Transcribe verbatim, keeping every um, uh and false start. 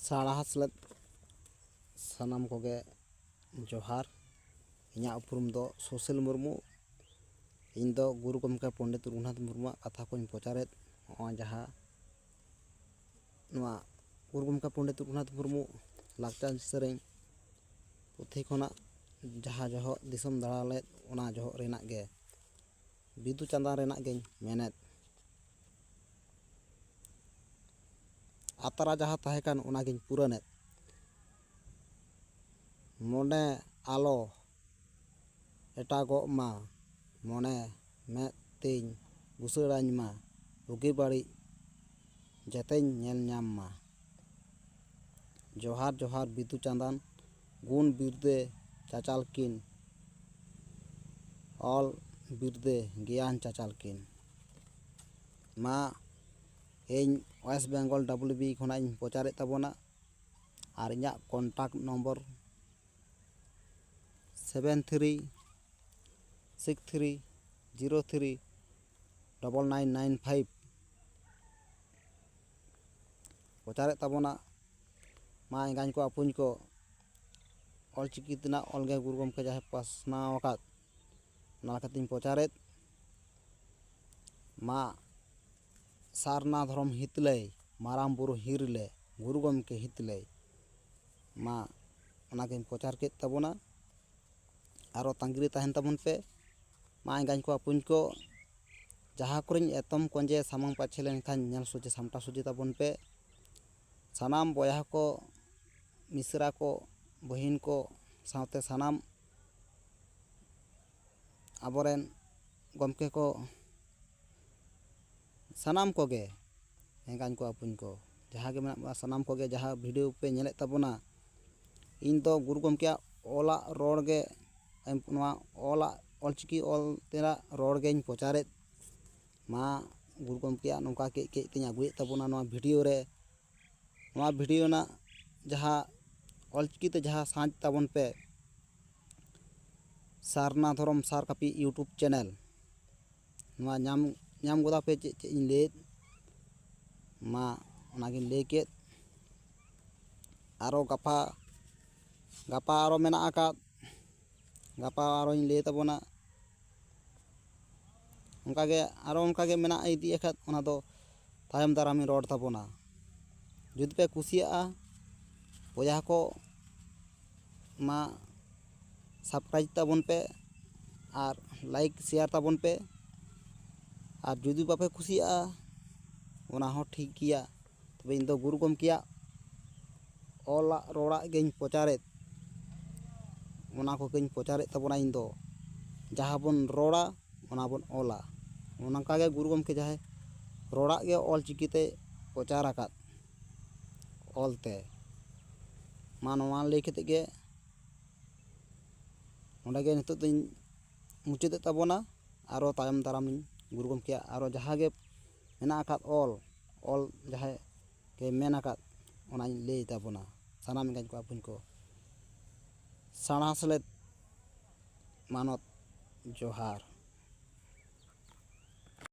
ᱥᱟᱲᱟᱦᱟᱥ ᱞᱮᱫ ᱥᱟᱱᱟᱢ ᱠᱚᱜᱮ ᱡᱚᱦᱟᱨ᱾ ᱤᱧᱟᱹᱜ ᱩᱯᱨᱩᱢ ᱫᱚ ᱥᱩᱥᱤᱞ ᱢᱩᱨᱢᱩ᱾ ᱤᱧ ᱫᱚ ᱜᱩᱨᱩ ᱜᱚᱢᱠᱮ ᱯᱚᱱᱰᱤᱛ ᱨᱚᱜᱷᱩᱱᱟᱛᱷ ᱢᱩᱨᱢᱩᱣᱟᱜ ᱠᱟᱛᱷᱟ ᱠᱚᱧ ᱯᱨᱚᱪᱟᱨᱮᱫ᱾ ᱱᱚᱜᱼᱚᱭ ᱡᱟᱦᱟᱸ ᱱᱚᱣᱟ ᱜᱩᱨᱩ ᱜᱚᱢᱠᱮ ᱯᱚᱱᱰᱤᱛ ᱨᱚᱜᱷᱩᱱᱟᱛᱷ ᱢᱩᱨᱢᱩ ᱞᱟᱠᱪᱟᱨ ᱥᱮᱨᱮᱧ ᱯᱩᱛᱷᱤ ᱠᱷᱚᱱᱟᱜ ᱡᱟᱦᱟᱸ ᱡᱚᱦᱚᱜ ᱫᱤᱥᱚᱢ ᱫᱟᱬᱟ ᱞᱮᱫ, ᱚᱱᱟ ᱡᱚᱦᱚᱜ ᱨᱮᱱᱟᱜ ᱜᱮ ᱵᱤᱫᱩ ᱪᱟᱸᱫᱟᱱ ᱨᱮᱱᱟᱜ ᱜᱮᱧ ᱢᱮᱱᱮᱫ᱾ ᱟᱛᱨᱟ ᱡᱟᱦᱟᱸ ᱛᱟᱦᱮᱸ ᱠᱟᱱ, ᱚᱱᱟᱜᱤᱧ ᱯᱩᱨᱟᱹᱱᱮᱫ᱾ ᱢᱚᱱᱮ ᱟᱞᱚ ᱮᱴᱟᱜᱚᱜ ᱢᱟ, ᱢᱚᱱᱮ ᱢᱮᱫ ᱛᱤᱧ ᱵᱩᱥᱟᱹᱲᱟᱹᱧ ᱢᱟ, ᱵᱩᱜᱤ ᱵᱟᱹᱲᱤᱡ ᱡᱮᱛᱮᱧ ᱧᱮᱞ ᱧᱟᱢ ᱢᱟ᱾ ᱡᱚᱦᱟᱨ ᱡᱚᱦᱟᱨ ᱵᱤᱫᱩ ᱪᱟᱸᱫᱟᱱ, ᱜᱩᱱ ᱵᱤᱨᱫᱟᱹ ᱪᱟᱪᱟᱞ ᱠᱤᱱ, ᱚᱞ ᱵᱤᱨᱫᱟᱹ ᱜᱮᱭᱟᱱ ᱪᱟᱪᱟᱞ ᱠᱤᱱ᱾ ᱢᱟ, ᱤᱧ ᱳᱭᱮᱥᱴ ᱵᱮᱝᱜᱚᱞ ᱰᱟᱵᱽᱞᱤᱭᱩ ᱵᱤ ᱠᱷᱚᱱᱟᱜ ᱤᱧ ᱯᱨᱚᱪᱟᱨᱮᱫ ᱛᱟᱵᱚᱱᱟ᱾ ᱟᱨ ᱤᱧᱟᱹᱜ contact number seven three six three zero three double nine nine five. ᱯᱨᱚᱪᱟᱨᱮᱫ ᱛᱟᱵᱚᱱᱟ᱾ ᱢᱟ ᱮᱸᱜᱟᱧ ᱠᱚ ᱟᱹᱯᱩᱧ ᱠᱚ, ᱚᱞᱪᱤᱠᱤ ᱛᱮᱱᱟᱜ ᱚᱞ ᱜᱮ ᱜᱩᱨᱩ ᱜᱚᱢᱠᱮ ᱡᱟᱦᱟᱸᱭ ᱯᱟᱥᱱᱟᱣ ᱟᱠᱟᱫ, ᱚᱱᱟ ᱞᱮᱠᱟᱛᱤᱧ ᱯᱨᱚᱪᱟᱨᱮᱫ᱾ ᱢᱟ ᱥᱟᱨᱱᱟ ᱫᱷᱚᱨᱚᱢ ᱦᱤᱛᱞᱟᱹᱭ, ᱢᱟᱨᱟᱝ ᱵᱩᱨᱩ ᱦᱤᱨᱞᱟᱹ, ᱜᱩᱨᱩ ᱜᱚᱢᱠᱮ ᱦᱤᱛᱞᱟᱹᱭ᱾ ᱢᱟ ᱚᱱᱟᱜᱤᱧ ᱯᱨᱚᱪᱟᱨ ᱠᱮᱫ ᱛᱟᱵᱚᱱᱟ᱾ ᱟᱨᱚ ᱛᱟᱺᱜᱤ ᱨᱮ ᱛᱟᱦᱮᱱ ᱛᱟᱵᱚᱱ ᱯᱮ᱾ ᱢᱟ ᱮᱸᱜᱟᱧ ᱠᱚ ᱟᱹᱯᱩᱧ ᱠᱚ, ᱡᱟᱦᱟᱸ ᱠᱚᱨᱮᱧ ᱮᱛᱚᱢ ᱠᱚᱸᱡᱮ ᱥᱟᱢᱟᱝ ᱯᱟᱪᱷᱮ ᱞᱮᱱᱠᱷᱟᱱ ᱧᱮᱞ ᱥᱚᱡᱷᱮ ᱥᱟᱢᱴᱟᱣ ᱥᱚᱡᱷᱮ ᱛᱟᱵᱚᱱ ᱯᱮ᱾ ᱥᱟᱱᱟᱢ ᱵᱚᱭᱦᱟ ᱠᱚ, ᱢᱤᱥᱨᱟ ᱠᱚ, ᱵᱚᱦᱤᱱ ᱠᱚ ᱥᱟᱶᱛᱮ ᱥᱟᱱᱟᱢ ᱟᱵᱚᱨᱮᱱ ᱜᱚᱢᱠᱮ ᱠᱚ, ᱥᱟᱱᱟᱢ ᱠᱚᱜᱮ ᱮᱸᱜᱟᱧ ᱠᱚ ᱟᱹᱯᱩᱧ ᱠᱚ, ᱡᱟᱦᱟᱸ ᱜᱮ ᱢᱮᱱᱟᱜ ᱵᱚᱱᱟ ᱥᱟᱱᱟᱢ ᱠᱚᱜᱮ, ᱡᱟᱦᱟᱸ ᱵᱷᱤᱰᱤᱭᱳ ᱯᱮ ᱧᱮᱞᱮᱫ ᱛᱟᱵᱚᱱᱟ, ᱤᱧ ᱫᱚ ᱜᱩᱨᱩ ᱜᱚᱢᱠᱮᱭᱟᱜ ᱚᱞᱟᱜ ᱨᱚᱲ ᱜᱮ, ᱱᱚᱣᱟ ᱚᱞᱟᱜ, ᱚᱞᱪᱤᱠᱤ ᱚᱞ ᱛᱮᱱᱟᱜ ᱨᱚᱲ ᱜᱮᱧ ᱯᱨᱚᱪᱟᱨᱮᱫ᱾ ᱢᱟ ᱜᱩᱨᱩ ᱜᱚᱢᱠᱮᱭᱟᱜ ᱱᱚᱝᱠᱟ ᱠᱟᱹᱡ ᱠᱟᱹᱡ ᱛᱮᱧ ᱟᱹᱜᱩᱭᱮᱫ ᱛᱟᱵᱚᱱᱟ ᱱᱚᱣᱟ ᱵᱷᱤᱰᱤᱭᱳ ᱨᱮ᱾ ᱱᱚᱣᱟ ᱵᱷᱤᱰᱤᱭᱳ ᱨᱮᱱᱟᱜ ᱡᱟᱦᱟᱸ ᱚᱞᱪᱤᱠᱤ ᱛᱮ ᱡᱟᱦᱟᱸ ᱥᱟᱨᱪ ᱛᱟᱵᱚᱱ ᱯᱮ, ᱥᱟᱨᱱᱟ ᱫᱷᱚᱨᱚᱢ ᱥᱟᱨ ᱠᱟᱹᱯᱤ ᱤᱭᱩᱴᱩᱵᱽ ᱪᱮᱱᱮᱞ᱾ ᱱᱚᱣᱟ ᱧᱟᱢ, ᱧᱟᱢ ᱜᱚᱫᱟ ᱯᱮ ᱪᱮᱫ ᱪᱮᱫ ᱤᱧ ᱞᱟᱹᱭᱮᱫ, ᱢᱟ ᱚᱱᱟᱜᱤᱧ ᱞᱟᱹᱭ ᱠᱮᱫ᱾ ᱟᱨᱚ ᱜᱟᱯᱟ, ᱜᱟᱯᱟ ᱟᱨᱚ ᱢᱮᱱᱟᱜ ᱟᱠᱟᱫ, ᱜᱟᱯᱟ ᱟᱨᱚᱧ ᱞᱟᱹᱭ ᱛᱟᱵᱚᱱᱟ᱾ ᱚᱱᱠᱟᱜᱮ ᱟᱨᱚ ᱚᱱᱠᱟᱜᱮ ᱢᱮᱱᱟᱜ ᱤᱫᱤ ᱟᱠᱟᱫ, ᱚᱱᱟ ᱫᱚ ᱛᱟᱭᱚᱢ ᱫᱟᱨᱟᱢᱤᱧ ᱨᱚᱲ ᱛᱟᱵᱚᱱᱟ᱾ ᱡᱩᱫᱤ ᱯᱮ ᱠᱩᱥᱤᱭᱟᱜᱼᱟ ᱵᱚᱭᱦᱟ ᱠᱚ, ᱢᱟ subscribe ᱛᱟᱵᱚᱱ ᱯᱮ ᱟᱨ like share ᱛᱟᱵᱚᱱ ᱯᱮ᱾ ᱟᱨ ᱡᱩᱫᱤ ᱵᱟᱯᱮ ᱠᱩᱥᱤᱭᱟᱜᱼᱟ, ᱚᱱᱟ ᱦᱚᱸ ᱴᱷᱤᱠ ᱜᱮᱭᱟ, ᱛᱚᱵᱮ ᱤᱧ ᱫᱚ ᱜᱩᱨᱩ ᱜᱚᱢᱠᱮᱭᱟᱜ ᱚᱞᱟᱜ ᱨᱚᱲᱟᱜ ᱜᱮᱧ ᱯᱨᱚᱪᱟᱨᱮᱫ, ᱚᱱᱟ ᱠᱚᱜᱮᱧ ᱯᱨᱚᱪᱟᱨᱮᱫ ᱛᱟᱵᱚᱱᱟ᱾ ᱤᱧ ᱫᱚ ᱡᱟᱦᱟᱸ ᱵᱚᱱ ᱨᱚᱲᱟ, ᱚᱱᱟ ᱵᱚᱱ ᱚᱞᱟ᱾ ᱚᱱᱠᱟᱜᱮ ᱜᱩᱨᱩ ᱜᱚᱢᱠᱮ ᱡᱟᱦᱟᱸᱭ ᱨᱚᱲᱟᱜ ᱜᱮ ᱚᱞ ᱪᱤᱠᱤᱛᱮ ᱯᱨᱚᱪᱟᱨ ᱟᱠᱟᱫ ᱚᱞᱛᱮ᱾ ᱢᱟ ᱱᱚᱣᱟ ᱞᱟᱹᱭ ᱠᱟᱛᱮᱫ ᱜᱮ ᱱᱚᱸᱰᱮ ᱜᱮ ᱱᱤᱛᱚᱜ ᱫᱚᱧ ᱢᱩᱪᱟᱹᱫᱮᱫ ᱛᱟᱵᱚᱱᱟ᱾ ᱟᱨᱚ ᱛᱟᱭᱚᱢ ᱫᱟᱨᱟᱢᱤᱧ ᱜᱩᱨᱩ ᱜᱚᱢᱠᱮᱭᱟᱜ ᱟᱨᱚ ᱡᱟᱦᱟᱸ ᱜᱮ ᱢᱮᱱᱟᱜ ᱟᱠᱟᱫ ᱚᱞ, ᱚᱞ ᱡᱟᱦᱟᱸᱭ ᱜᱮ ᱢᱮᱱ ᱟᱠᱟᱫ, ᱚᱱᱟᱧ ᱞᱟᱹᱭ ᱛᱟᱵᱚᱱᱟ ᱥᱟᱱᱟᱢ ᱮᱸᱜᱟᱧ ᱠᱚ ᱵᱚᱠᱚᱧ ᱠᱚ᱾ ᱥᱟᱬᱟ ᱥᱮᱞᱮᱫ ᱢᱟᱱᱚᱛ ᱡᱚᱦᱟᱨ᱾